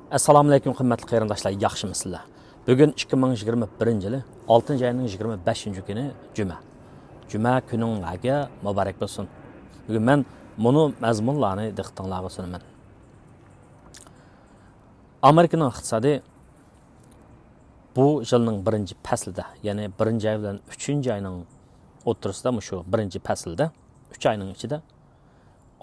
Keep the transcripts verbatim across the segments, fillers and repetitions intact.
ئەسسالامۇئەلەيكۇم، قىممەتلىك قېرىنداشلار، ياخشىمۇسىلەر؟ بۈگۈن ئىككى مىڭ يىگىرمە بىرىنچى يىلى ئالتىنچى ئاينىڭ يىگىرمە بەشىنچى كۈنى، جۈمە. جۈمە كۈنۈڭلارگە مۇبارەك بولسۇن. بۈگۈن مەن مۇنۇ مەزمۇنلارنى دىققىتىڭلارغا سۇنىمەن. ئامېرىكىنىڭ ئىقتىسادى بۇ يىلنىڭ بىرىنچى پەسلىدە، يەنى بىرىنچى ئاي بىلەن ئۈچىنچى ئاينىڭ ئوتتۇرىسىدا، مۇشۇ بىرىنچى پەسىلدە، ئۈچ ئاينىڭ ئىچىدە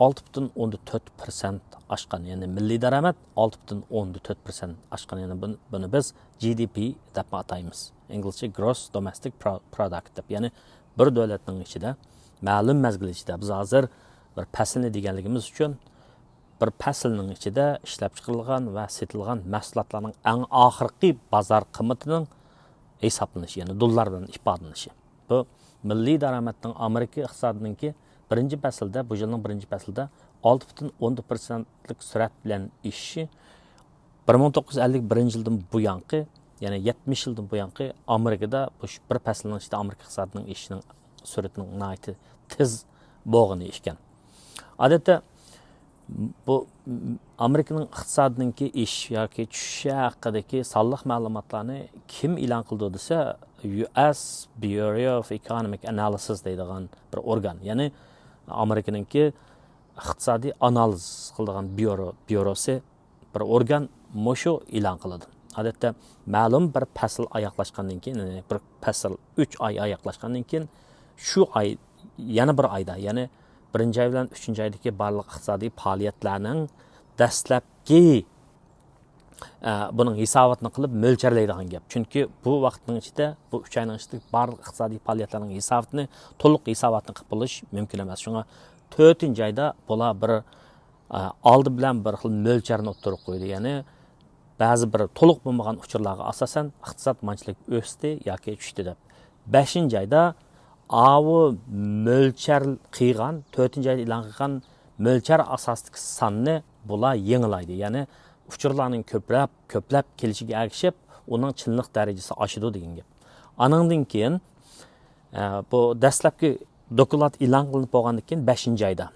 ئالتە پۈتۈن ئوندىن تۆت پىرسەنت ئاشقان، يەنى مىللىي دارامەت ئالتە پۈتۈن ئوندىن تۆت پىرسەنت ئاشقان، يەنى بۇنى، بۇنى بىز جى دى پى دەپمۇ ئاتايمىز. ئىنگلىزچە Gross Domestic Pro-، Product دەپ. يەنى بىر دۆلەتنىڭ ئىچىدە مەلۇم مەزگىل ئىچىدە، بىز ھازىر بىر پەسىلنى دېگەنلىكىمىز ئۈچۈن، بىر پەسىلنىڭ ئىچىدە ئىشلەپچىقىرىلغان ۋە سېتىلغان مەھسۇلاتلارنىڭ ئەڭ ئاخىرقى بازار قىممىتىنىڭ ھېسابلىنىشى، يەنى دوللار بىلەن ئىپادىلىنىشى. بۇ مىللىي دارامەتنىڭ ئامېرىكا ئىقتىسادىنىڭكى بىرىنچى پەسىلدە، بۇ يىلنىڭ بىرىنچى پەسلىدە ئالتە پۈتۈن ئوندىن پىرسەنتلىك سۈرئەت بىلەن ئېشىشى، بىر مىڭ توققۇز يۈز ئەللىك بىرىنچى يىلدىن بۇيانقى، يەنى يەتمىش يىلدىن بۇيانقى ئامېرىكىدا بۇ بىر پەسىلنىڭ ئىچىدە ئامېرىكا ئىقتىسادىنىڭ ئېشىشىنىڭ سۈرئىتىنىڭ ناھايىتى تېز بولغىنى ئىكەن. ئادەتتە بۇ ئامېرىكىنىڭ ئىقتىسادىنىڭكى ئېشىش ياكى چۈشۈشى ھەققىدىكى سانلىق مەلۇماتلارنى كىم ئېلان قىلىدۇ دېسە، يۇ ئېس Bureau of Economic Analysis دەيدىغان بىر ئورگان، يەنى ئامېرىكىنىڭكى ئىقتىسادىي ئانالىز قىلىدىغان بيۇرو، بيۇروسى، بىر ئورگان مۇشۇ ئېلان قىلىدۇ. ئادەتتە مەلۇم بىر پەسىل ئاياغلاشقاندىن كېيىن، يەنى بىر پەسىل ئۈچ ئاي ئاياغلاشقاندىن كېيىن، شۇ ئاي يەنە بىر ئايدا، يەنى بىرىنچى ئاي بىلەن ئۈچىنچى ئايدىكى بارلىق ئىقتىسادىي پائالىيەتلەرنىڭ دەسلەپكى، ئە، بۇنىڭ ھېساباتىنى قىلىپ مۆلچەرلەيدىغان گەپ. چۈنكى بۇ ۋاقىتنىڭ ئىچىدە، بۇ ئۈچ ئاينىڭ ئىچىدە بارلىق ئىقتىسادىي پائالىيەتلەرنىڭ ھېساباتىنى، تولۇق ھېساباتنى قىلىپ بولۇش مۇمكىن ئەمەس. شۇڭا تۆتىنچى ئايدا بۇلار بىر، ئە، ئالدى بىلەن بىر خىل مۆلچەرنى ئوتتۇرىغا قويدى. يەنى بەزى بىر تولۇق بولمىغان ئۇچۇرلارغا ئاساسەن، ئىقتىساد مانچىلىك ئۆستى ياكى چۈشتى دەپ. بەشىنچى ئايدا ئاۋۇ مۆلچەر قىلغان، تۆتىنچى ئايدا ئېلان قىلغان مۆلچەر ئاساسىدىكى ساننى بۇلار يېڭىلايدۇ. يەنى ئۇچۇرلارنىڭ كۆپرەپ، كۆپلەپ كېلىشىگە ئەگىشىپ، ئۇنىڭ چىنلىق دەرىجىسى ئاشىدۇ دېگەن گەپ. ئانىڭدىن كېيىن، ئە، بۇ دەسلەپكى دوكلات ئېلان قىلىنىپ بولغاندىن كېيىن، بەشىنچى ئايدا،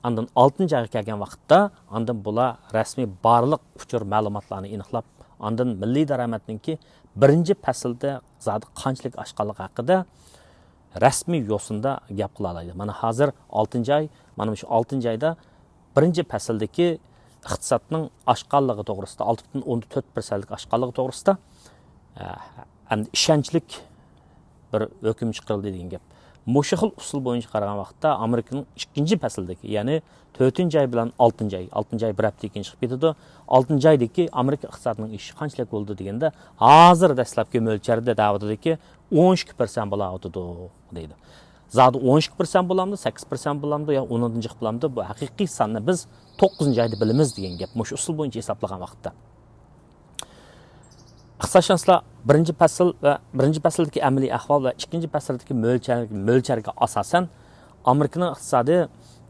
ئاندىن ئالتىنچى ئايغا كەلگەن ۋاقىتتا، ئاندىن بۇلار رەسمىي بارلىق ئۇچۇر مەلۇماتلارنى ئېنىقلاپ، ئاندىن مىللىي دارامەتنىڭكى بىرىنچى پەسىلدە زادى قانچىلىك ئاشقانلىقى ھەققىدە رەسمىي يوسۇندا گەپ قىلالايدۇ. مانا ھازىر ئالتىنچى ئاي، مانا مۇشۇ ئالتىنچى ئايدا بىرىنچى پەسىلدىكى ئىقتىسادنىڭ ئاشقانلىقى توغرىسىدا، ئالتە پۈتۈن ئوندىن تۆت پىرسەنتلىك ئاشقانلىقى توغرىسىدا، ئە، ئەمدى ئىشەنچلىك بىر ھۆكۈم چىقىرىلدى دېگەن گەپ. مۇشۇ خىل ئۇسۇل بويىچە قارىغان ۋاقىتتا، ئامېرىكىنىڭ ئىككىنچى پەسلىدىكى، يەنى تۆتىنچى ئاي بىلەن ئالتىنچى ئاي، ئالتىنچى ئاي بىر ھەپتىدىن كېيىن چىقىپ كېتىدۇ. ئالتىنچى ئايدىكى ئامېرىكا ئىقتىسادىنىڭ ئېشىشى قانچىلىك بولىدۇ دېگەندە، ھازىر دەسلەپكى مۆلچەردە دەۋاتىدۇكى، ئون ئىككى پىرسەنت بولاۋاتىدۇ دەيدۇ. زادى ئون ئىككى پىرسەنت بولامدۇ، سەككىز پىرسەنت بولامدۇ يا ئوندىن جىق بولامدۇ، بۇ ھەقىقىي ساننى بىز توققۇزىنچى ئايدا بىلىمىز دېگەن گەپ، مۇشۇ ئۇسۇل بويىچە ھېسابلىغان ۋاقىتتا. ئىقتىسادشۇناسلار بىرىنچى پەسىل ۋە بىرىنچى پەسىلدىكى ئەمەلىي ئەھۋال ۋە ئىككىنچى پەسىلدىكى مۆلچەر، مۆلچەرگە ئاساسەن، ئامېرىكىنىڭ ئىقتىسادى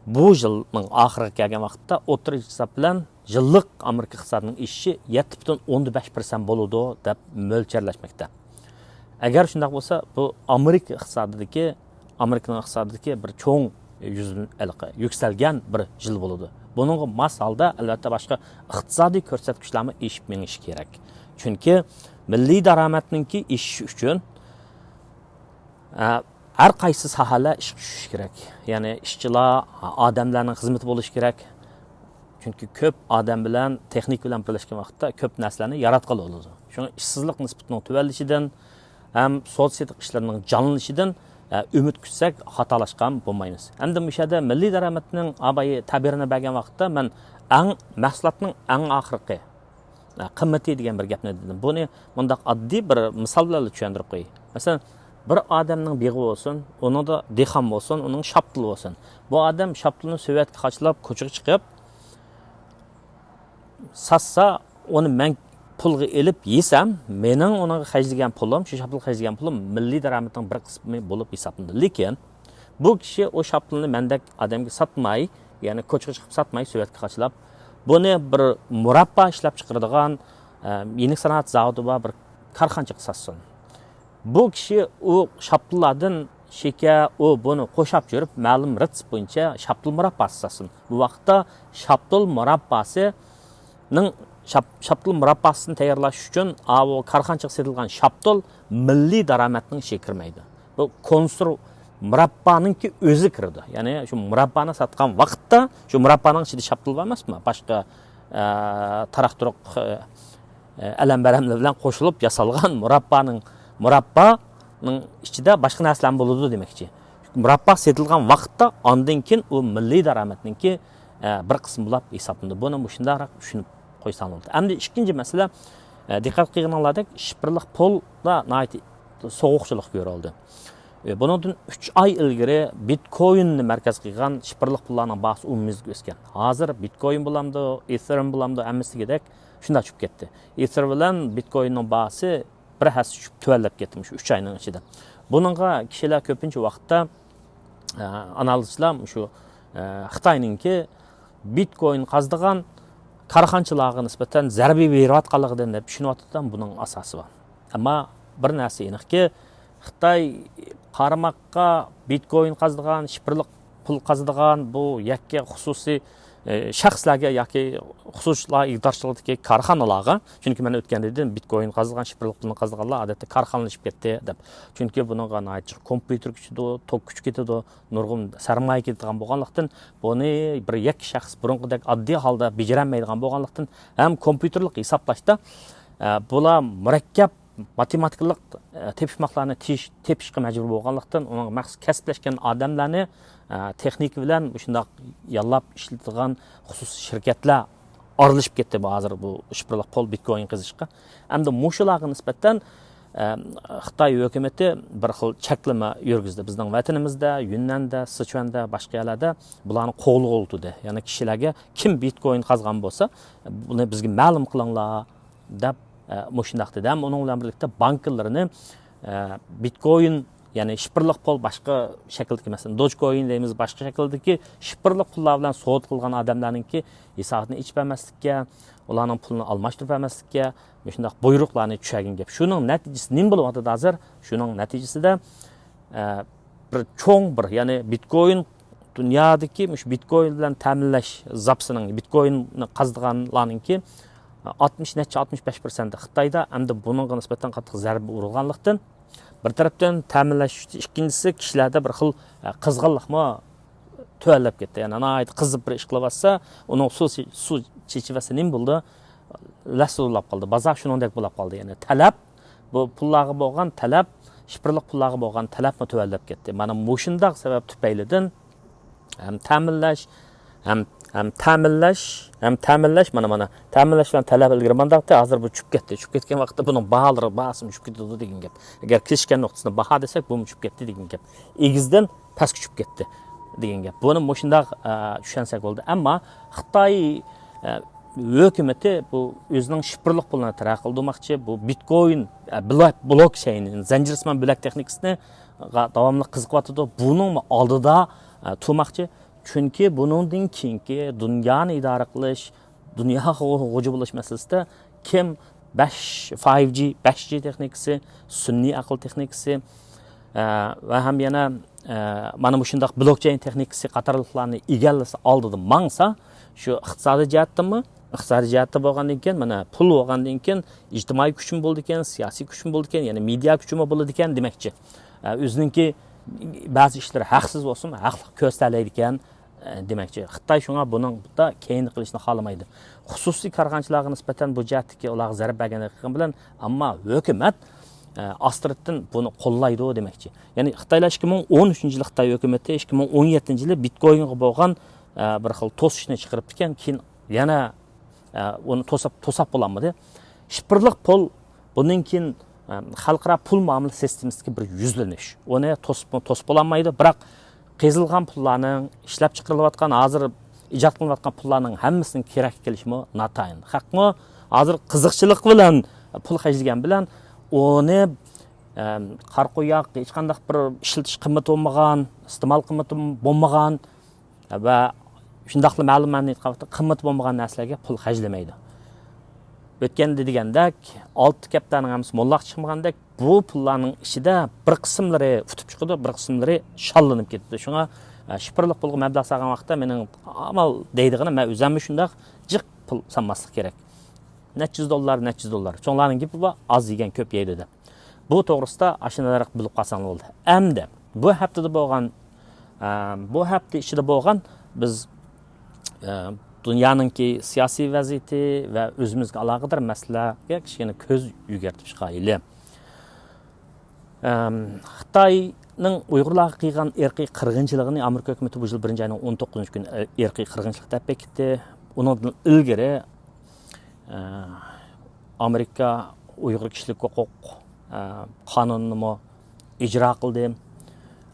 بۇ يىلنىڭ ئاخىرىغا كەلگەن ۋاقىتتا ئوتتۇرىچە ھېساب بىلەن يىللىق ئامېرىكا ئىقتىسادىنىڭ ئېشىشى يەتتە پۈتۈن ئوندىن بەش پىرسەنت بولىدۇ دەپ مۆلچەرلەشمەكتە. ئەگەر شۇنداق بولسا، بۇ ئامېرىكا ئىقتىسادىدىكى، ئامېرىكىنىڭ ئىقتىسادىدىكى بىر چوڭ يۈزدىن ھېلىقى يۈكسەلگەن بىر يىل بولىدۇ. بۇنىڭغا ماس ھالدا، ئەلۋەتتە، باشقا ئىقتىسادىي كۆرسەتكۈچلەرمۇ ئېشىپ مېڭىشى كېرەك. چۈنكى مىللىي دارامەتنىڭكى ئېشىشى ئۈچۈن، ئە، ھەر قايسى ساھەلەر ئىشقا چۈشۈشى كېرەك. يەنى ئىشچىلار، ئادەملەرنىڭ خىزمىتى بولۇشى كېرەك. چۈنكى كۆپ ئادەم بىلەن، تېخنىكا بىلەن بىرلەشكەن ۋاقىتتا كۆپ نەرسىلەرنى ياراتقىلى بولىدۇ. شۇڭا ئىشسىزلىق نىسبىتىنىڭ تۆۋەنلىشىدىن ھەم سودا سېتىق ئىشلىرىنىڭ جانلىنىشىدىن، ئە، ئۈمىد كۈتسەك، خاتالاشقان بولمايمىز. ئەمدى مۇشۇ يەردە مىللىي دارامەتنىڭ ئابايى تەبىرىنى بەرگەن ۋاقىتتا مەن ئەڭ، مەھسۇلاتنىڭ ئەڭ ئاخىرقى، ئە، قىممىتى دېگەن بىر گەپنى دېدىم. بۇنى مۇنداق ئاددىي بىر مىسال بىلەن چۈشەندۈرۈپ قوياي. مەسىلەن، بىر ئادەمنىڭ بېغى بولسۇن، ئۇنىڭدا دېھقان بولسۇن، ئۇنىڭ شاپتۇلى بولسۇن. بۇ ئادەم شاپتۇلىنى سۆۋەتكە قاچىلاپ، كوچىغا چىقىپ ساتسا، ئۇنى مەن پۇلغا ئېلىپ يېسەم، مېنىڭ ئۇنىڭغا خەجلىگەن پۇلۇم، شۇ شاپتۇلغا خەجلىگەن پۇلۇم مىللىي دارامىتىنىڭ بىر قىسمى بولۇپ ھېسابلىنىدۇ. لېكىن بۇ كىشى ئۇ شاپتۇلنى مەندەك ئادەمگە ساتماي، يەنى كوچىغا چىقىپ ساتماي، سۆۋەتكە قاچىلاپ، بۇنى بىر مۇراببا ئىشلەپ چىقىرىدىغان، ئە، يېنىك سانائەت زاۋۇتى بار بىر كارخانىچىغا ساتسۇن. بۇ كىشى ئۇ شاپتۇللاردىن شېكەر، ئۇ، بۇنى قوشاپ يۈرۈپ، مەلۇم رېتسېپ بويىچە شاپتۇل مۇرابباسى ساتسۇن. بۇ ۋاقىتتا شاپتۇل مۇرابباسىنىڭ شاپ-، شاپتۇل مۇرابباسىنى تەييارلاش ئۈچۈن ئاۋۇ كارخانىچىغا سېتىلغان شاپتۇل مىللىي دارامەتنىڭ ئىچىگە كىرمەيدۇ. بۇ كونسېرۋ مۇراببانىڭكى ئۆزى كىرىدۇ. يەنى شۇ مۇراببانى ساتقان ۋاقىتتا شۇ مۇراببانىڭ ئىچىدە شاپتۇل بار ئەمەسمۇ؟ باشقا، ئە، تاراق-تۇرۇق، ئە، ئە، ئەلەم-بەرەملەر بىلەن قوشۇلۇپ ياسالغان مۇراببانىڭ، مۇراببانىڭ ئىچىدە باشقا نەرسىلەر بولىدۇ دېمەكچى. مۇراببا سېتىلغان ۋاقىتتا ئاندىن كېيىن ئۇ مىللىي دارامەتنىڭكى، ئە، بىر قىسمى بولۇپ ھېسابلىنىدۇ. بۇنى مۇشۇنداقراق چۈشىنىپ قويساڭ بولىدۇ. ئەمدى ئىككىنچى مەسىلە، ئە، دىققەت قىلغىنىڭلاردەك شىفىرلىق پۇلدا ناھايىتى سوغۇقچىلىق كۆرۈلدى. ئە، بۇنىڭدىن ئۈچ ئاي ئىلگىرى بىتكويىننى مەركەز قىلغان شىفىرلىق پۇللارنىڭ باھاسى ئومۇميۈزلۈك ئۆسكەن. ھازىر بىتكويىن بولامدۇ، ئېثېرىم بولامدۇ، ھەممىسى دېگۈدەك شۇنداق چۈشۈپ كەتتى. ئېثېر بىلەن بىتكويىننىڭ باھاسى بىر ھەسسە چۈشۈپ تۆۋەنلەپ كەتتى مۇشۇ ئۈچ ئاينىڭ ئىچىدە. بۇنىڭغا كىشىلەر كۆپىنچە ۋاقىتتا، ئە، ئانالىزچىلار مۇشۇ، ئە، خىتاينىڭكى بىتكوين قازىدىغان كارخانىچىلارغا نىسبەتەن زەربە بېرىۋاتقانلىقىدىن دەپ چۈشىنىۋاتىدۇ، بۇنىڭ ئاساسى بار. ئەمما بىر نەرسە ئېنىقكى، خىتاي قارىماققا بىتكوين قازىدىغان، شىفىرلىق پۇل قازىدىغان بۇ يەككە خۇسۇسىي، ئە، شەخسلەرگە ياكى خۇسۇسىيلار ئىگىدارچىلىقىدىكى كارخانىلارغا، چۈنكى مەن ئۆتكەندە دېدىم، بىتكوين قازىدىغان، شىفىرلىق پۇلنى قازىدىغانلار ئادەتتە كارخانىلىشىپ كەتتى دەپ. چۈنكى بۇنىڭغا ناھايىتى جىق كومپيۇتېر كېتىدۇ، توك كۈچى كېتىدۇ، نۇرغۇن سەرمايە كېتىدىغان بولغانلىقتىن، بۇنى بىر يەككە شەخس بۇرۇنقىدەك ئاددىي ھالدا بېجىرەلمەيدىغان بولغانلىقتىن، ھەم كومپيۇتېرلىق ھېسابلاشتا، ئە، بۇلار مۇرەككەپ ماتېماتىكىلىق، ئە، تېپىشماقلارنى تېيىش-، تېپىشقا مەجبۇر بولغانلىقتىن، ئۇنىڭغا مەخسۇس كەسىپلەشكەن ئادەملەرنى، ئە، تېخنىكا بىلەن مۇشۇنداق ياللاپ ئىشلىتىدىغان خۇسۇسىي شىركەتلەر ئارىلىشىپ كەتتى بۇ ھازىر بۇ شىفىرلىق پۇل بىتكوين قېزىشقا. ئەمدى مۇشۇلارغا نىسبەتەن، ئە، خىتاي ھۆكۈمىتى بىر خىل چەكلىمە يۈرگۈزدى. بىزنىڭ ۋەتىنىمىزدە، يۈننەندە، سىچۈەندە، باشقا يەرلەردە بۇلارنى قوغلىغىلى تۇردى. يەنى كىشىلەرگە كىم بىتكوين قازغان بولسا، بۇنى بىزگە مەلۇم قىلىڭلار دەپ، ئە، مۇشۇنداق دېدى. ھەم ئۇنىڭ بىلەن بىرلىكتە بانكىلىرىنى، ئە، بىتكوين، يەنى شىفىرلىق پۇل، باشقا شەكىلدىكى، مەسىلەن، دوجكوين دەيمىز، باشقا شەكىلدىكى شىفىرلىق پۇللار بىلەن سودا قىلغان ئادەملەرنىڭكى ھېسابىنى ئېچىپ بەرمەسلىككە، ئۇلارنىڭ پۇلىنى ئالماشتۇرۇپ بەرمەسلىككە، مۇشۇنداق بۇيرۇقلارنى چۈشۈرگەن گەپ. شۇنىڭ نەتىجىسى نېمە بولۇۋاتىدۇ ھازىر؟ شۇنىڭ نەتىجىسىدە، ئە، بىر چوڭ بىر، يەنى بىتكوين، دۇنيادىكى مۇشۇ بىتكوين بىلەن تەمىنلەش زاپىسىنىڭ، بىتكويننى قازىدىغانلارنىڭكى ئاتمىش نەچچە، ئاتمىش بەش پىرسەنتى خىتايدا. ئەمدى بۇنىڭغا نىسبەتەن قاتتىق زەربە ئۇرۇلغانلىقتىن، بىر تەرەپتىن تەمىنلەش، ئىككىنچىسى كىشىلەردە بىر خىل، ئە، قىزغىنلىقمۇ تۆۋەنلەپ كەتتى. يەنى ناھايىتى قىزىپ بىر ئىش قىلىۋاتسا، ئۇنىڭ سۇ، سۇ چېچىۋەتسە نېمە بولىدۇ؟ لەسسە بولاپ قالدى. بازار شۇنىڭدەك بولاپ قالدى. يەنى تەلەپ، بۇ پۇللارغا بولغان تەلەپ، شىفىرلىق پۇللارغا بولغان تەلەپمۇ تۆۋەنلەپ كەتتى. مانا مۇشۇنداق سەۋەب تۈپەيلىدىن ھەم تەمىنلەش، ھەم، ھەم تەمىنلەش، ھەم تەمىنلەش، مانا، مانا، تەمىنلەش بىلەن تەلەپ ئىلگىرى مانداقتى، ھازىر بۇ چۈشۈپ كەتتى. چۈشۈپ كەتكەن ۋاقىتتا بۇنىڭ باھالىرى، باھاسىمۇ چۈشۈپ كېتىدۇ دېگەن گەپ. ئەگەر كېلىشكەن نۇقتىسىنى باھا دېسەك، بۇمۇ چۈشۈپ كەتتى دېگەن گەپ. ئېگىزدىن پەسكە چۈشۈپ كەتتى دېگەن گەپ. بۇنى مۇشۇنداق، ئە، چۈشەنسەك بولدى. ئەمما خىتاي، ئە، ھۆكۈمىتى بۇ ئۆزىنىڭ شىفىرلىق پۇلىنى تەرەققىي قىلدۇرماقچى، بۇ بىتكوين، ئە، بلوك-، بلوكچېين، زەنجىرسىمان بۆلەك تېخنىكىسىنى داۋاملىق قىزىقىۋاتىدۇ. بۇنىڭمۇ ئالدىدا، ئە، تۇرماقچى. چۈنكى بۇنىڭدىن كېيىنكى دۇنيانى ئىدارە قىلىش، دۇنياغا غو-، غوجا بولۇش مەسىلىسىدە كىم بەش، فايىف جى، بەش جى تېخنىكىسى، سۈنئىي ئەقىل تېخنىكىسى، ئە، ۋە ھەم يەنە، ئە، مانا مۇشۇنداق بلوكچېين تېخنىكىسى قاتارلىقلارنى ئىگىلىسە، ئالدىدا ماڭسا، شۇ ئىقتىسادىي جەھەتتىنمۇ، ئىقتىسادىي جەھەتتە بولغاندىن كېيىن، مانا پۇل بولغاندىن كېيىن، ئىجتىمائىي كۈچمۇ بولىدىكەن، سىياسىي كۈچمۇ بولىدىكەن، يەنى مېدىيا كۈچىمۇ بولىدىكەن دېمەكچى. ئە، ئۆزىنىڭكى بەزى ئىشلىرى ھەقسىز بولسىمۇ، ھەقلىق كۆرسىتەلەيدىكەن. ئە، دېمەكچى، خىتاي شۇڭا بۇنىڭدا كەينىگە قېلىشنى خالىمايدۇ. خۇسۇسىي كارخانىچىلارغا نىسبەتەن بۇ جەھەتتىكى ئۇلارغا زەربە بەرگەندەك قىلغان بىلەن، ئەمما ھۆكۈمەت، ئە، ئاستىرتتىن بۇنى قوللايدۇ دېمەكچى. يەنى خىتايلار ئىككى مىڭ ئون ئۈچىنچى يىلى، خىتاي ھۆكۈمىتى ئىككى مىڭ ئون يەتتىنچى يىلى بىتكوينغا بولغان، ئە، بىر خىل توسۇشنى چىقىرىپتىكەن، كېيىن يەنە ئە، ئۇنى توساپ، توساپ بولالمىدى. شىفىرلىق پۇل، بۇندىن كېيىن، ئە، خەلقئارا پۇل مۇئامىلە سىستېمىسىدىكى بىر يۈزلىنىش. ئۇنى توسۇپ، توسۇپ بولالمايدۇ. بىراق قېزىلغان پۇللارنىڭ، ئىشلەپ چىقىرىلىۋاتقان، ھازىر ئىجاد قىلىنىۋاتقان پۇللارنىڭ ھەممىسىنىڭ كېرەككە كېلىشىمۇ ناتايىن. خەقمۇ ھازىر قىزىقچىلىق بىلەن پۇل خەجلىگەن بىلەن ئۇنى، ئە، قارا قوياق، ھېچقانداق بىر ئىشلىتىش قىممىتى بولمىغان، ئىستېمال قىممىتى بولمىغان، ۋە شۇنداقلا مەلۇم مەنىدە ئېيتقان ۋاقىتتا قىممىتى بولمىغان نەرسىلەرگە پۇل خەجلىمەيدۇ. ئۆتكەندە دېگەندەك، ئالتە كەپتەرنىڭ ھەممىسى موللاغا چىقمىغاندەك، بۇ پۇللارنىڭ ئىچىدە بىر قىسىملىرى ئۇتۇپ چىقىدۇ، بىر قىسىملىرى شاللىنىپ كېتىدۇ. شۇڭا، ئە، شىفىرلىق پۇلغا مەبلەغ سالغان ۋاقىتتا مېنىڭ ئامال دەيدىغىنىم، مەن ئۆزۈممۇ شۇنداق، جىق پۇل سالماسلىق كېرەك. نەچچە يۈز دوللار، نەچچە يۈز دوللار. چوڭلارنىڭ گېپى بار، ئاز يېگەن كۆپ يەيدۇ دەپ. بۇ توغرىسىدا ئاشۇنداق بىلىپ قالساڭلار بولدى. ئەمدى بۇ ھەپتىدە بولغان، ئە، بۇ ھەپتە ئىچىدە بولغان بىز، ئە، دۇنيانىڭكى سىياسىي ۋەزىيىتى ۋە ئۆزىمىزگە ئالاقىدار مەسىلىلەرگە كىچىككىنە كۆز يۈگۈرتۈپ چىقايلى. ئەم، خىتاينىڭ ئۇيغۇرلارغا قىلغان ئىرقىي قىرغىنچىلىقىنى ئامېرىكا ھۆكۈمىتى بۇ يىل بىرىنچى ئاينىڭ ئون توققۇزىنچى كۈنى ئىرقىي قىرغىنچىلىق دەپ بېكىتتى. ئۇنىڭدىن ئىلگىرى، ئە، ئامېرىكا ئۇيغۇر كىشىلىك ھوقۇق، ئە، قانۇنىنىمۇ ئىجرا قىلدى.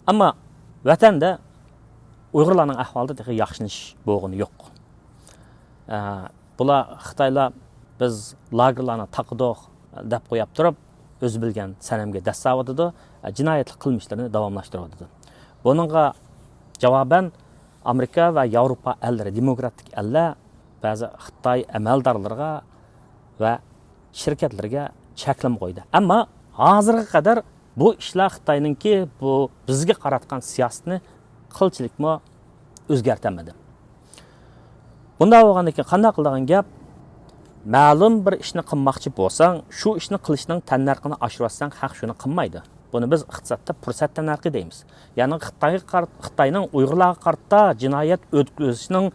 ئەمما ۋەتەندە ئۇيغۇرلارنىڭ ئەھۋالىدا تېخى ياخشىلىنىش بولغىنى يوق. ئە، بۇلار خىتايلار بىز لاگېرلارنى تاقىدۇق دەپ قويۇپ تۇرۇپ، ئۆزى بىلگەن سەنەمگە دەس ساۋاتىدۇ، ئە، جىنايەتلىك قىلمىشلىرىنى داۋاملاشتۇرۇۋاتىدۇ. بۇنىڭغا جاۋابەن ئامېرىكا ۋە ياۋروپا ئەللىرى، دېموكراتىك ئەللەر بەزى خىتاي ئەمەلدارلىرىغا ۋە شىركەتلىرىگە چەكلىمە قويدى. ئەمما ھازىرغا قەدەر بۇ ئىشلار خىتاينىڭكى بۇ بىزگە قاراتقان سىياسىتىنى قىلچىلىكمۇ ئۆزگەرتەلمىدى. بۇنداق بولغاندىن كېيىن قانداق قىلىدىغان گەپ؟ مەلۇم بىر ئىشنى قىلماقچى بولساڭ، شۇ ئىشنى قىلىشنىڭ تەننەرخىنى ئاشۇرۇۋەتسەڭ، خەق شۇنى قىلمايدۇ. بۇنى بىز ئىقتىسادتا پۇرسەت تەننەرخى دەيمىز. يەنى خىتايغا قار-، خىتاينىڭ ئۇيغۇرلارغا قارىتا جىنايەت ئۆتكۈزۈشنىڭ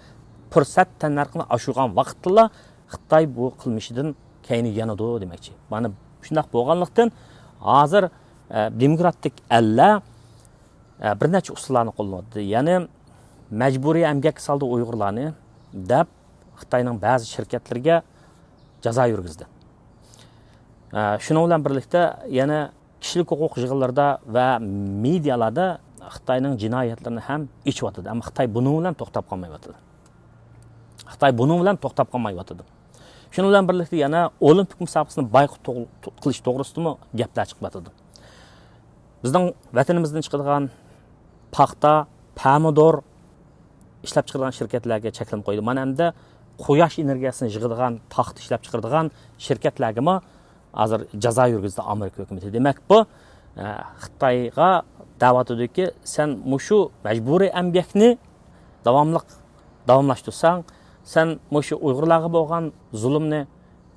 پۇرسەت تەننەرخىنى ئاشۇرغان ۋاقىتتىلا خىتاي بۇ قىلمىشىدىن كەينىگە يانىدۇ دېمەكچى. مانا شۇنداق بولغانلىقتىن، ھازىر، ئە، دېموكراتىك ئەللەر، ئە، بىر نەچچە ئۇسۇللارنى قوللىنىۋاتىدۇ. يەنى مەجبۇرىي ئەمگەككە سالدى ئۇيغۇرلارنى دەپ، خىتاينىڭ بەزى شىركەتلىرىگە جازا يۈرگۈزدى. ئە، شۇنىڭ بىلەن بىرلىكتە يەنە كىشىلىك ھوقۇق يىغىنلىرىدا ۋە مېدىيالاردا خىتاينىڭ جىنايەتلىرىنى ھەم ئېچىۋاتىدۇ. ئەمما خىتاي بۇنىڭ بىلەن توختاپ قالمايۋاتىدۇ. خىتاي بۇنىڭ بىلەن توختاپ قالمايۋاتىدۇ. شۇنىڭ بىلەن بىرلىكتە يەنە ئولىمپىك مۇسابىقىسىنى بايقۇت توغ-، قىلىش توغرىسىدىمۇ گەپلەر چىقىۋاتىدۇ. بىزنىڭ ۋەتىنىمىزدىن چىقىدىغان پاختا، پەمىدۇر ئىشلەپچىقىرىدىغان شىركەتلەرگە چەكلىمە قويدى. مانا ئەمدى قۇياش ئېنېرگىيەسىنى يىغىدىغان پاختا ئىشلەپچىقىرىدىغان شىركەتلەرگىمۇ ھازىر جازا يۈرگۈزدى ئامېرىكا ھۆكۈمىتى. دېمەك، بۇ، ئە، خىتايغا دەۋاتىدۇكى، سەن مۇشۇ مەجبۇرىي ئەمگەكنى داۋاملىق داۋاملاشتۇرساڭ، سەن مۇشۇ ئۇيغۇرلارغا بولغان زۇلۇمنى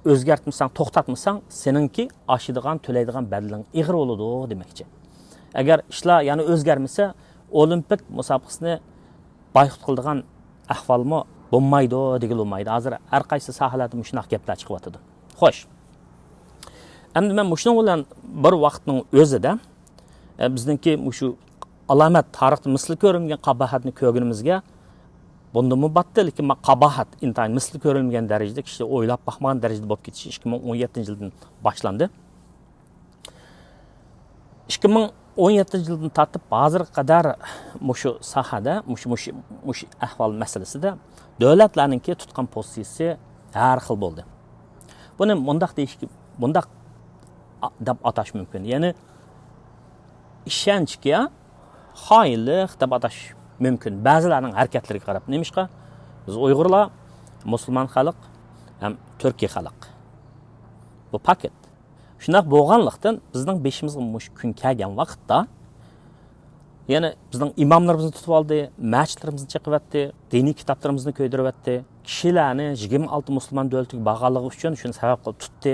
ئۆزگەرتمىسەڭ، توختاتمىساڭ، سېنىڭكى ئاشىدىغان، تۆلەيدىغان بەدىلىڭ ئېغىر بولىدۇ دېمەكچى. ئەگەر ئىشلار يەنە ئۆزگەرمىسە، ئولىمپىك مۇسابىقىسىنى بايقۇت قىلىدىغان ئەھۋالمۇ بولمايدۇ دېگىلى بولمايدۇ. ھازىر ھەر قايسى ساھەلەردە مۇشۇنداق گەپلەر چىقىۋاتىدۇ. خوش. ئەمدى مەن مۇشۇنىڭ بىلەن بىر ۋاقىتنىڭ ئۆزىدە، ئە، بىزنىڭكى مۇشۇ ئالامەت تارىختا مىسلى كۆرۈلمىگەن قاباھەتنى كۆرگىنىمىزگە بۇندىنمۇ باتتى، لېكىن ما-، قاباھەت ئىنتايىن مىسلى كۆرۈلمىگەن دەرىجىدە، كىشىلەر ئويلاپ باقمىغان دەرىجىدە بولۇپ كېتىشى ئىككى مىڭ ئون يەتتىنچى يىلدىن باشلاندى. ئىككى مىڭ ئون يەتتىنچى يىلدىن تارتىپ ھازىرغا قەدەر مۇشۇ ساھەدە، مۇشۇ، مۇشۇ، مۇشۇ ئەھۋال مەسىلىسىدە دۆلەتلەرنىڭكى تۇتقان پوزىتسىيىسى ھەر خىل بولدى. بۇنى مۇنداق دېيىشكە، مۇنداق ئا-، دەپ ئاتاش مۇمكىن. يەنى ئىشەنچكە خائىنلىق دەپ ئاتاش مۇمكىن. بەزىلەرنىڭ ھەرىكەتلىرىگە قاراپ. نېمىشقا؟ بىز ئۇيغۇرلار مۇسۇلمان خەلق ھەم تۈركىي خەلق. بۇ پاكىت. شۇنداق بولغانلىقتىن، بىزنىڭ بېشىمىزغا مۇشۇ كۈن كەلگەن ۋاقىتتا، يەنى بىزنىڭ ئىماملىرىمىزنى تۇتۇپ ئالدى، مەسچىتلىرىمىزنى چېقىۋەتتى، دىنىي كىتابلىرىمىزنى كۆيدۈرۈۋەتتى، كىشىلەرنى يىگىرمە ئالتە مۇسۇلمان دۆلىتىگە بارغانلىقى ئۈچۈن شۇنى سەۋەب قىلىپ تۇتتى،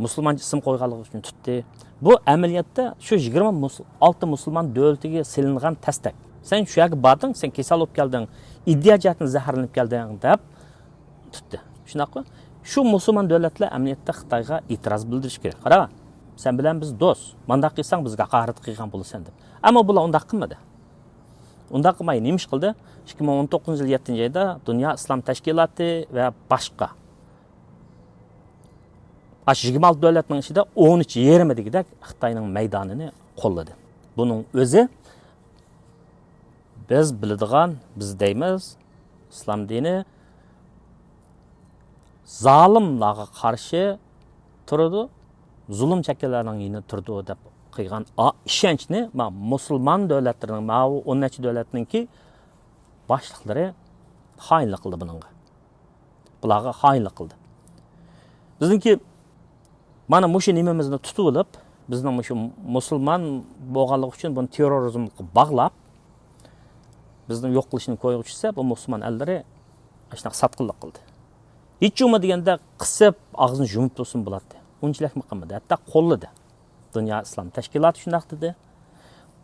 مۇسۇلمانچە ئىسىم قويغانلىقى ئۈچۈن تۇتتى. بۇ ئەمەلىيەتتە شۇ يىگىرمە مۇس-، ئالتە مۇسۇلمان دۆلىتىگە سېلىنغان تەستەك. سەن شۇ يەرگە باردىڭ، سەن كېسەل بولۇپ كەلدىڭ، ئىدىيە جەھەتتىن زەھەرلىنىپ كەلدىڭ دەپ تۇتتى. شۇنداققۇ؟ شۇ مۇسۇلمان دۆلەتلەر ئەمەلىيەتتە خىتايغا ئېتىراز بىلدۈرۈشى كېرەك. قارا، سەن بىلەن بىز دوست. مانداق قىلساڭ بىزگە ھاقارەت قىلغان بولىسەن دەپ. ئەمما بۇلار ئۇنداق قىلمىدى. ئۇنداق قىلماي نېمە ئىش قىلدى؟ ئىككى مىڭ ئون توققۇزىنچى يىل يەتتىنچى ئايدا دۇنيا ئىسلام تەشكىلاتى ۋە باشقا ئاشۇ يىگىرمە ئالتە دۆلەتنىڭ ئىچىدە ئون ئۈچ يېرىمى دېگۈدەك خىتاينىڭ مەيدانىنى قوللىدى. بۇنىڭ ئۆزى بىز بىلىدىغان، بىز دەيمىز، ئىسلام دىنى زالىملارغا قارشى تۇرىدۇ، زۇلۇم چەككەنلەرنىڭ يېنىدا تۇرىدۇ دەپ قىلغان ئا-، ئىشەنچنى ما-، مۇسۇلمان دۆلەتلىرىنىڭ، ماۋۇ ئون نەچچە دۆلەتنىڭكى باشلىقلىرى خائىنلىق قىلدى بۇنىڭغا. بۇلارغا خائىنلىق قىلدى. بىزنىڭكى مانا مۇشۇ نېمىمىزنى تۇتۇۋېلىپ، بىزنىڭ مۇشۇ مۇسۇلمان بولغانلىقى ئۈچۈن بۇنى تېررورىزمغا باغلاپ، بىزنى يوق قىلىشنى كويغا چۈشسە، بۇ مۇسۇلمان ئەللىرى ئاشۇنداق ساتقىنلىق قىلدى. ھېچ بولمىدى دېگەندە قىسىپ ئاغزىنى يۇمۇپ تۇرسىمۇ بولاتتى. ئۇنچىلىكمۇ قىلمىدى، ھەتتا قوللىدى. دۇنيا ئىسلام تەشكىلاتى شۇنداق دېدى.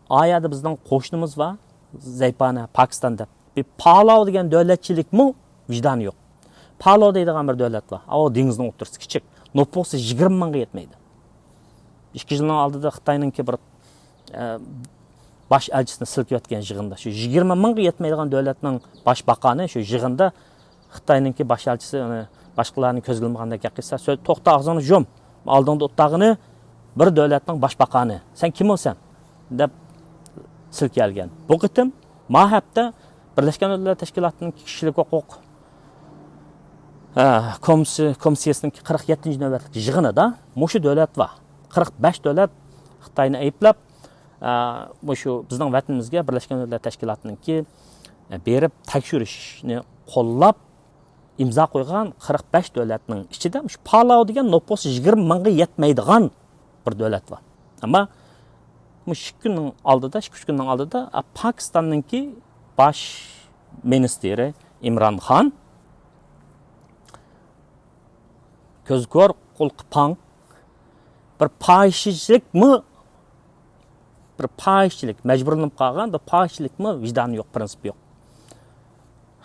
ئايەردە بىزنىڭ قوشنىمىز بار، زەيپانە، پاكىستان دەپ. بىر پالاۋ دېگەن دۆلەتچىلىكمۇ ۋىجدانى يوق. پالاۋ دەيدىغان بىر دۆلەت بار. ئاۋۇ دېڭىزنىڭ ئوتتۇرىسى كىچىك. نوپۇسى يىگىرمە مىڭغا يەتمەيدۇ. ئىككى يىلنىڭ ئالدىدا خىتاينىڭكى بىر، ئە، باش ئەلچىسىنى سىلكىۋەتكەن يىغىندا، شۇ يىگىرمە مىڭغا يەتمەيدىغان دۆلەتنىڭ باش باقانى شۇ يىغىندا خىتاينىڭكى باش ئەلچىسى ئۇنى باشقىلارنى كۆزگە ئىلمىغاندەك گەپ قىلسا، سۆز توختا، ئاغزىڭنى يۇم، ئالدىڭدا ئولتۇرغىنى بىر دۆلەتنىڭ باش باقانى، سەن كىم ئۇ سەن؟ دەپ سىلكىۋەلگەن. بۇ قېتىم ما ھەپتە بىرلەشكەن دۆلەتلەر تەشكىلاتىنىڭ كىشىلىك ھوقۇق، ئە، كومىسسىيە-، كومىسسىيەسىنىڭ قىرىق يەتتىنچى نۆۋەتلىك يىغىنىدا مۇشۇ دۆلەت بار. قىرىق بەش دۆلەت خىتاينى ئەيىبلەپ، ئە، مۇشۇ بىزنىڭ ۋەتىنىمىزگە بىرلەشكەن دۆلەتلەر تەشكىلاتىنىڭكى، ئە، بېرىپ تەكشۈرۈشنى قوللاپ ئىمزا قويغان قىرىق بەش دۆلەتنىڭ ئىچىدە مۇشۇ پالاۋ دېگەن نوپۇسى يىگىرمە مىڭغا يەتمەيدىغان بىر دۆلەت بار. ئەمما مۇشۇ ئىككى كۈننىڭ ئالدىدا، ئىككى ئۈچ كۈننىڭ ئالدىدا، ئە، پاكىستاننىڭكى باش مىنىستىرى ئىمران خان، كۆزى كور، قۇلىقى پاڭ، بىر پاھىشىچىلىكمۇ، بىر پاھىشىچىلىك، مەجبۇرلىنىپ قالغان بىر پاھىشىچىلىكمۇ، ۋىجدانى يوق، پىرىنسىپى يوق.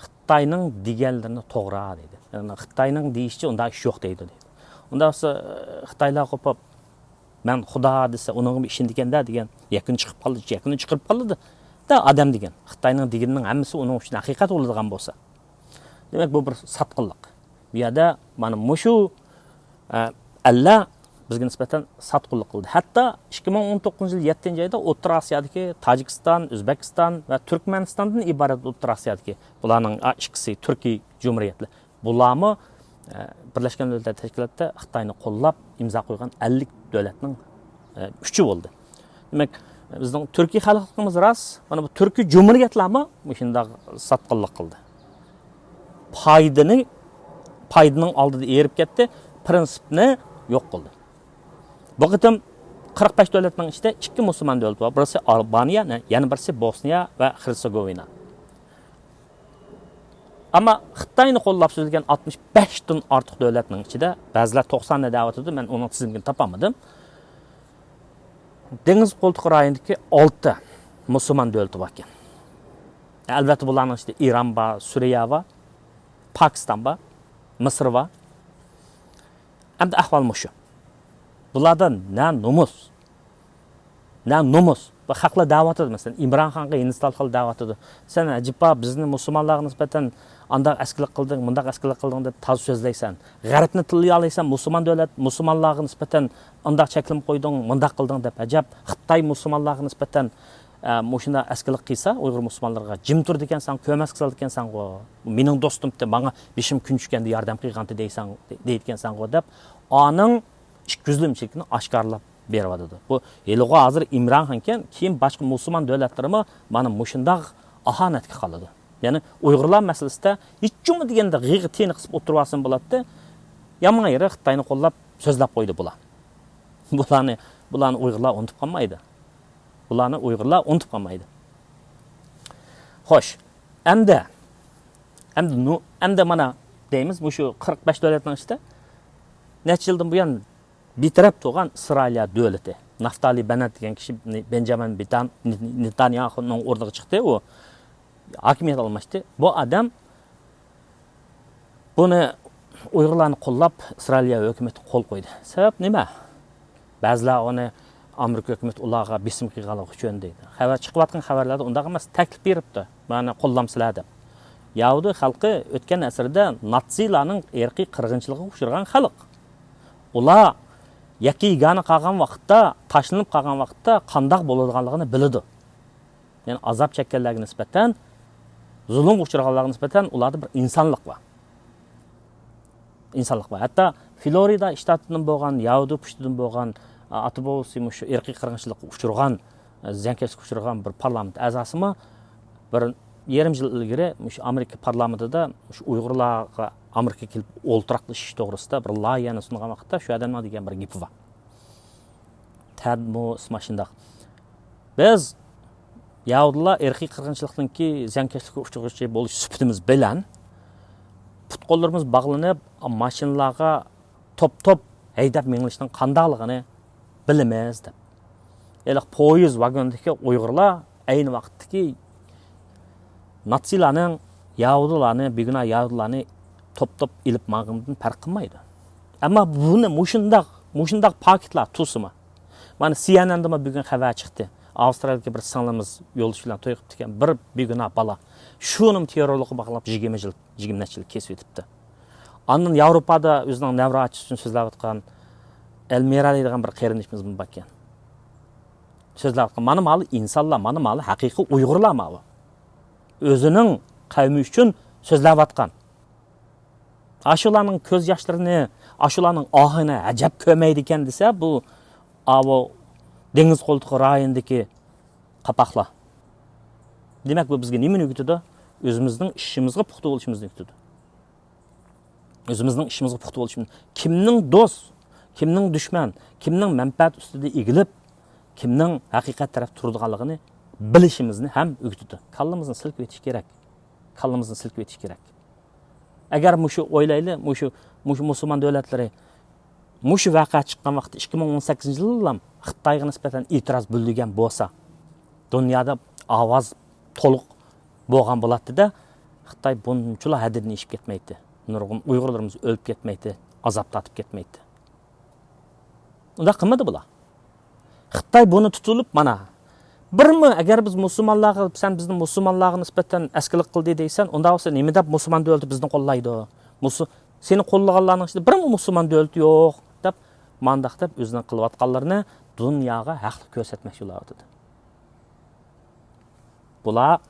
خىتاينىڭ دېگەنلىرىنى توغرا دەيدۇ. يەنى خىتاينىڭ دېيىشىچە ئۇنداق ئىش يوق دەيدۇ، دەيدۇ. ئۇنداق بولسا، خىتايلار قوپۇپ، مەن خۇدا دېسە، ئۇنىڭغىمۇ ئىشىنىدىكەن-دە دېگەن يەكۈن چىقىپ قالدى، يەكۈننى چىقىرىپ قالدى-دە ئادەم دېگەن. خىتاينىڭ دېگىنىنىڭ ھەممىسى ئۇنىڭ ئۈچۈن ھەقىقەت بولىدىغان بولسا. دېمەك، بۇ بىر ساتقىنلىق. بۇ يەردە مانا مۇشۇ، ئە، ئەللەر بىزگە نىسبەتەن ساتقىنلىق قىلدى. ھەتتا ئىككى مىڭ ئون توققۇزىنچى يىل يەتتىنچى ئايدا ئوتتۇرا ئاسىيادىكى تاجىكىستان، ئۆزبېكىستان ۋە تۈركمەنىستاندىن ئىبارەت ئوتتۇرا ئاسىيادىكى، بۇلارنىڭ، ئا، ئىككىسى تۈركىي جۇمھۇرىيەتلەر. بۇلارمۇ، ئە، بىرلەشكەن دۆلەتلەر تەشكىلاتىدا خىتاينى قوللاپ ئىمزا قويغان ئەللىك دۆلەتنىڭ، ئە، ئۈچى بولدى. دېمەك، بىزنىڭ تۈركىي خەلقلىقىمىز راست، مانا بۇ تۈركىي جۇمھۇرىيەتلەرمۇ مۇشۇنداق ساتقىنلىق قىلدى. پايدىنى، پايدىنىڭ ئالدىدا ئېرىپ كەتتى، پىرىنسىپنى يوق قىلدى. بۇ قېتىم قىرىق بەش دۆلەتنىڭ ئىچىدە ئىككى مۇسۇلمان دۆلىتى بار. بىرسى ئالبانىيە، يەنە بىرسى بوسنىيە ۋە خېرتسېگوۋىنا. ئەمما خىتاينى قوللاپ سۆزلىگەن ئاتمىش بەشتىن ئارتۇق دۆلەتنىڭ ئىچىدە، بەزىلەر توقساننى دەۋاتىدۇ، مەن ئۇنىڭ تىزىملىكىنى تاپالمىدىم. دېڭىز قولتۇقى رايونىدىكى ئالتە مۇسۇلمان دۆلىتى باركەن. ئەلۋەتتە، بۇلارنىڭ ئىچىدە ئىران بار، سۈرىيە بار، پاكىستان بار، مىسىر بار. ئەمدى ئەھۋال مۇشۇ. بۇلاردا نە نومۇس، نە نومۇس. بۇ خەقلەر دەۋاتىدۇ، مەسىلەن، ئىمران خانغا ھىندىستانلىقلار دەۋاتىدۇ. سەن ئەجەبا بىزنى مۇسۇلمانلارغا نىسبەتەن ئانداق ئەسكىلىك قىلدىڭ، مۇنداق ئەسكىلىك قىلدىڭ دەپ تازا سۆزلەيسەن. غەربنى تىللىيالايسەن، مۇسۇلمان دۆلەت، مۇسۇلمانلارغا نىسبەتەن ئانداق چەكلىمە قويدۇڭ، مۇنداق قىلدىڭ دەپ. ئەجەب، خىتاي مۇسۇلمانلارغا نىسبەتەن، ئە، مۇشۇنداق ئەسكىلىك قىلسا، ئۇيغۇر مۇسۇلمانلارغا جىم تۇرىدىكەنسەن، كۆرمەسكە سالىدىكەنسەنغۇ. مېنىڭ دوستۇمتى، ماڭا بېشىم كۈن چۈشكەندە ياردەم قىلغانتى دەيسەن، دەيدىكەنسەنغۇ دەپ، ئانىڭ ئىككى يۈزلىمىچىلىكىنى ئاشكارىلاپ بېرىۋاتىدۇ. بۇ ھېلىغۇ ھازىر ئىمران خانكەن، كېيىن باشقا مۇسۇلمان دۆلەتلىرىمۇ مانا مۇشۇنداق ئاھانەتكە قالىدۇ. يەنى ئۇيغۇرلار مەسىلىسىدە ھېچ بولمىدى دېگەندە غىغا تىيىنى قىسىپ ئولتۇرۇۋالسىمۇ بولاتتى. يامان يېرى خىتاينى قوللاپ سۆزلەپ قويدى بۇلار. بۇلارنى، بۇلارنى ئۇيغۇرلار ئۇنتۇپ قالمايدۇ. بۇلارنى ئۇيغۇرلار ئۇنتۇپ قالمايدۇ. خوش، ئەمدى، ئەمدى نۇ-، ئەمدى مانا دەيمىز، مۇشۇ قىرىق بەش دۆلەتنىڭ ئىچىدە نەچچە يىلدىن بۇيان بىتەرەپ تۇرغان ئىسرائىلىيە دۆلىتى. نافتالى بەننەت دېگەن كىشى نى-، بېنجامىن بىتان-، نى-، نېتانياھۇنىڭ ئورنىغا چىقتى، ئۇ ھاكىمىيەت ئالماشتى. بۇ ئادەم بۇنى ئۇيغۇرلارنى قوللاپ ئىسرائىلىيە ھۆكۈمىتى قول قويدى. سەۋەب نېمە؟ بەزىلەر ئۇنى ئامېرىكا ھۆكۈمىتى ئۇلارغا بېسىم قىلغانلىقى ئۈچۈن دەيدۇ. خەۋەر چىقىۋاتقان خەۋەرلەردە ئۇنداق ئەمەس، تەكلىپ بېرىپتۇ، مانا قوللامسىلەر دەپ. يەھۇدىي خەلقى ئۆتكەن ئەسىردە ناتسىلارنىڭ ئىرقىي قىرغىنچىلىقىغا ئۇچرىغان خەلق. ئۇلار يەككە يېگانە قالغان ۋاقىتتا، تاشلىنىپ قالغان ۋاقىتتا قانداق بولىدىغانلىقىنى بىلىدۇ. يەنى ئازاب چەككەنلەرگە نىسبەتەن، زۇلۇمغا ئۇچرىغانلارغا نىسبەتەن ئۇلاردا بىر ئىنسانلىق بار. ئىنسانلىق بار. ھەتتا فلورىدا شتاتىدىن بولغان، يەھۇدىي پۇشتىدىن بولغان، ئاتا بوۋىسى مۇشۇ ئىرقىي قىرغىنچىلىققا ئۇچرىغان، زىيانكەشلىككە ئۇچرىغان بىر پارلامېنت ئەزاسىمۇ بىر يېرىم يىل ئىلگىرى مۇشۇ ئامېرىكا پارلامېنتىدا مۇشۇ ئۇيغۇرلارغا ئامېرىكىغا كېلىپ ئولتۇراقلىشىش توغرىسىدا بىر لايىھەنى سۇنغان ۋاقىتتا شۇ ئادەمنىڭ دېگەن بىر گېپى بار. تەد مو ئىسمى شۇنداق. بىز يەھۇدىيلار ئىرقىي قىرغىنچىلىقنىڭكى زىيانكەشلىككە ئۇچرىغۇچى بولۇش سۈپىتىمىز بىلەن، پۇت-قوللىرىمىز باغلىنىپ، ماشىنىلارغا توپ-توپ ھەيدەپ مېڭىشنىڭ قانداقلىقىنى بىلىمىز، دەپ. ھېلىقى پويىز ۋاگوندىكى ئۇيغۇرلار ئەينى ۋاقىتتىكى ناتسىلارنىڭ يەھۇدىيلارنى، بىگۇناھ يەھۇدىيلارنى توپ-توپ ئېلىپ ماڭغىنىدىن پەرق قىلمايدۇ. ئەمما بۇنى مۇشۇنداق، مۇشۇنداق پاكىتلار تۇرسىمۇ، مانا، سىئېنئېندىمۇ بۈگۈن خەۋەر چىقتى. ئاۋسترالىيەدىكى بىر سىڭلىمىز يولدىشى بىلەن توي قىپتىكەن. بىر بىگۇناھ بالا. شۇنىمۇ تېررورلۇققا باغلاپ يىگىرمە يىل، يىگىرمە نەچچە يىل كېسىۋېتىپتۇ. ئاندىن ياۋروپادا ئۆزىنىڭ نەۋرە ئاچىسى ئۈچۈن سۆزلەۋاتقان ئەلمىرا دەيدىغان بىر قېرىندىشىمىزمۇ باركەن. سۆزلەۋاتقان، مانا مالا ئىنسانلار، مانا مالا ھەقىقىي ئۇيغۇرلار ماۋۇ. ئۆزىنىڭ قەۋمى ئۈچۈن سۆزلەۋاتقان. ئاشۇلارنىڭ كۆز ياشلىرىنى، ئاشۇلارنىڭ ئاھىنى ئەجەب كۆرمەيدىكەن دېسە، بۇ ئاۋۇ دېڭىز قولتۇقى رايونىدىكى قاپاقلار. دېمەك، بۇ بىزگە نېمىنى ئۆگىتىدۇ؟ ئۆزىمىزنىڭ ئىشىمىزغا پۇختا بولۇشىمىزنى ئۆگىتىدۇ. ئۆزىمىزنىڭ ئىشىمىزغا پۇختا بولۇشىمىز، كىمنىڭ دوست، كىمنىڭ دۈشمەن، كىمنىڭ مەنپەئەت ئۈستىدە ئېگىلىپ، كىمنىڭ ھەقىقەت تەرەپ تۇرىدىغانلىقىنى بىلىشىمىزنى ھەم ئۆگىتىدۇ. كاللىمىزنى سىلكىۋېتىش كېرەك. كاللىمىزنى سىلكىۋېتىش كېرەك. ئەگەر مۇشۇ، ئويلايلى، مۇشۇ، مۇشۇ مۇسۇلمان دۆلەتلىرى مۇشۇ ۋەقە چىققان ۋاقىتتا، ئىككى مىڭ ئون سەككىزىنچى يىلىلا خىتايغا نىسبەتەن ئېتىراز بىلدۈرگەن بولسا، دۇنيادا ئاۋاز تولۇق بولغان بولاتتى-دە، خىتاي بۇنچىلا ھەددىدىن ئېشىپ كەتمەيتتى. نۇرغۇن ئۇيغۇرلىرىمىز ئۆلۈپ كەتمەيتتى، ئازاب تارتىپ كەتمەيتتى. ئۇنداق قىلمىدى بۇلار. خىتاي بۇنى تۇتۇلۇپ، مانا، بىرمۇ، ئەگەر بىز مۇسۇلمانلارغا، سەن بىزنى مۇسۇلمانلارغا نىسبەتەن ئەسكىلىك قىلدى دەيسەن، ئۇنداق بولسا نېمە دەپ مۇسۇلمان دۆلىتى بىزنى قوللايدۇ؟ مۇسۇ-، سېنى قوللىغانلارنىڭ ئىچىدە بىرمۇ مۇسۇلمان دۆلىتى يوق، دەپ، مانداق دەپ ئۆزىنىڭ قىلىۋاتقانلىرىنى دۇنياغا ھەقلىق كۆرسەتمەكچى بولۇۋاتىدۇ. بۇلار